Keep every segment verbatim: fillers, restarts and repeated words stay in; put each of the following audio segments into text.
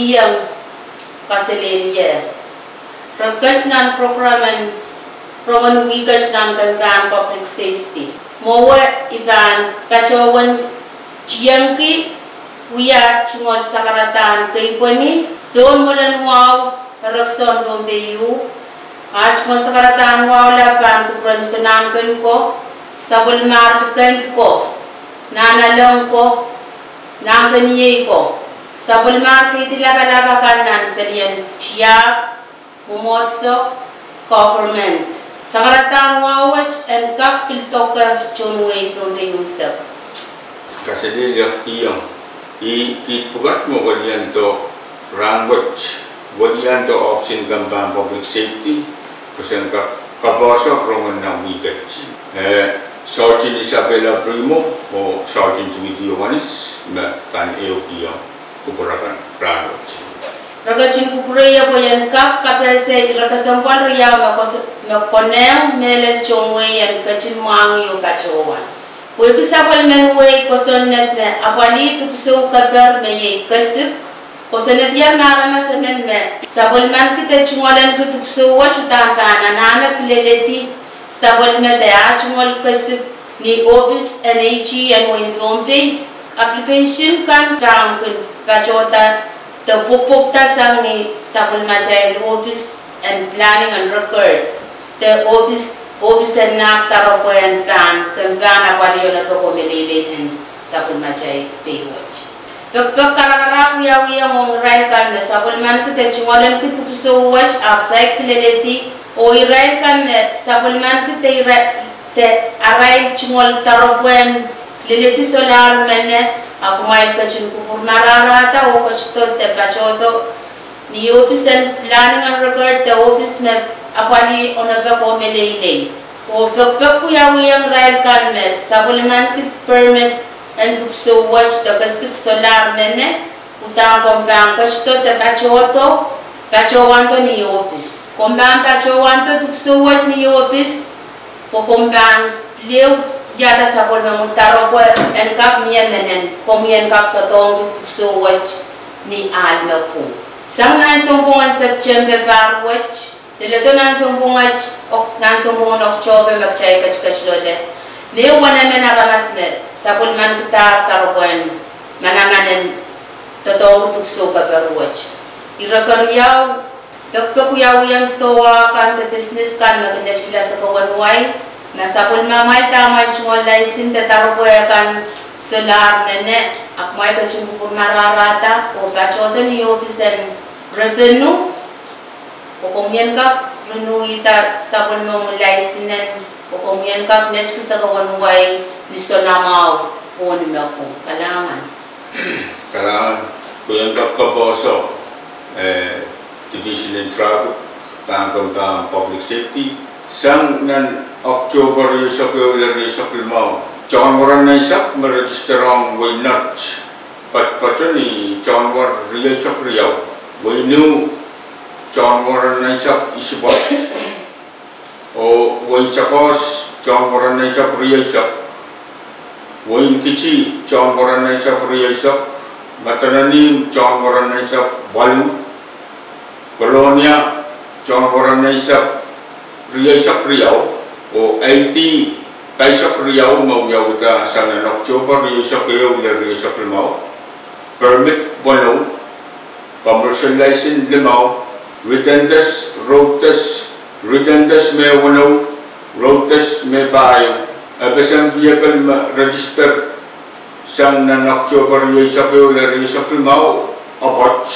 Iang kaselehlie. Re ket nan program en rongen wihket nan kempahn public safety. Mwowe I pahn patohwan tiengki wia tungoal sakaradahn keipweni pohn mwoalen wahu, erekiso en Pohnpei ieu. Ah tungoal sakaradahn wahu la pahn kupwuren Iso Nahnken ko, sapwellimar likend ko, nahnalek ko, nahnkeniei ko, sapwellimar kihdi lapalap akan nan pelien tiahk, mwomwohdiso, government. Sakaradahn wahu wet en kak pil doke tohn wehi Pohnpei unsek. Kaselehlie. Iang, I kiht pwukat me weliandi rahn wet, weliandi ohpis en kempahn public safety, pwehn kak kapohso rongen nan wihket. Eh, Sergeant Isabella Primo oh Sergeant Tweety Iohannes me pahn ehukihong kupwur akan rahn wet. Re ketin kupwureie pwe I en kak kapehse ire kesempwal riau me kos-, me konehng mehlel tohn wehi en ketin mwahngih oh patohwan. Pwehki sapwellimen wehi kosonned me apwalih dipwisou keper me iei kesik, kosonned ier me aramas emen me sapwellimanki de tungoalenki dipwisou wet uhdahn pahn anahne kileledi sapwellime de ah tungoal kesik ni ohpis en AG en wehin Pohnpei. Application kan pahn kin patohda de pwopwokda sang ni sapwellimatail ohpis en Planning and Record de ohpis, ohpis en nahk doaropwe en pahn kempahn apwalih onopek oh meleilei en sapwellimatail pei wet. Pekipek karakarahk wiawihong ong irail kan me sapwellimanki de tungoalenki dipwisou wet ahpw saik kileledi, oh irail kan me sapwellimanki de ira-, de arail tungoal doaropwe en kileledi solahr mene, a kumwail ketin kupwur marahrahda oh ketido de patohdo ni ohpis en Planning and Record de ohpis me apwalih onopek oh meleilei. Oh pekipek wiawihong irail kan me sapwellimanki permit en dipwisou wet de kesik solahr mene, uhdahn komw pahn ketido de patohdo, patohwando ni ohpis. Komw pahn patohwando dipwisou wet ni ohpis, pwe komw pahn pil ehu wiahda sapwellimomwi doaropwe en kak mie menen komwi en kak doadoahngki dipwisou wet ni ahl me pwung. Sang nan sounpwong en September pahr wet, leledo nan sounpwong wet, ok, nan sounpwong en October me kitail ketiket loale, me uwen emen aramas me sapwellimankihda doaropwe en manaman en doadoahngki dipwisou keper wet. Ire keriau, pekipek wiawihong sidohwa kan de business kan me kin netikihla sekuen wai, ma sapwellimamwail de amwail tungoal license de doaropwe kan solahr mene, a kumwail ketin kupwur marahrahda oh patohdo ni ohpis en Revenue, pwe komwi en kak renewihda sapwellimomwi license en, pwe komwi en kak netikihla sekuen wai ni sounamwahu oh ni mepwung. Kalahngan. Kalahngan. Pwe I en kak kapohso, eh, Division en Traffic, pahn kempahn Public Safety, sang nan October rieisek ehu lel rieisek limau, tohnwar en nansapw me register ong wehin Nett, patopato ni tohnwar rieisek riau. Wehin Ih, tohnwar en nansapw isipwoat. Oh wehin Sakohs, tohnwar en nansapw rieisek. Wehin Kiti, tohnwar en nansapw rieisek. Madolenihmw, tohnwar en nansapw waluh. Kolonia, tohnwar en nansapw rieisek riau. Oh ID, pahisek riau me wiawihda sang nan October rieisek ehu lel rieisek limau. Permit weneu, commercial license limau, written test, road test, written test me weneu, road test me pahieu. FSM vehicle me register sang nan October rieisek ehu lel rieisek limau, apwoat.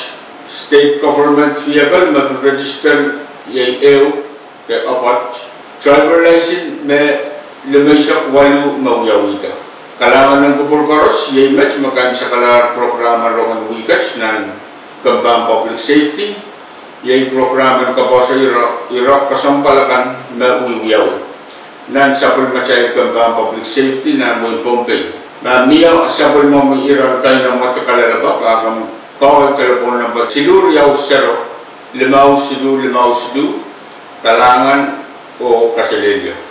State government vehicle me register iei ehu de apwoat. Driver license me limeisek waluh me wiawihda. Kalahngan en kupwur koaros. Iei met me kaimwisekalahr program en rongen wihket nan kempahn Public Safety. Iei program en kapohso ire, ire kesempwal akan me wiewiawi nan sapwellimatail kempahn Public Safety nan wehin Pohnpei. Ma mie sapwellimomwi iren kainomwe de kalelapak, a komw call telephone number siluh riau sero, limau siluh limau siluh. Kalahngan oh kaselehlie.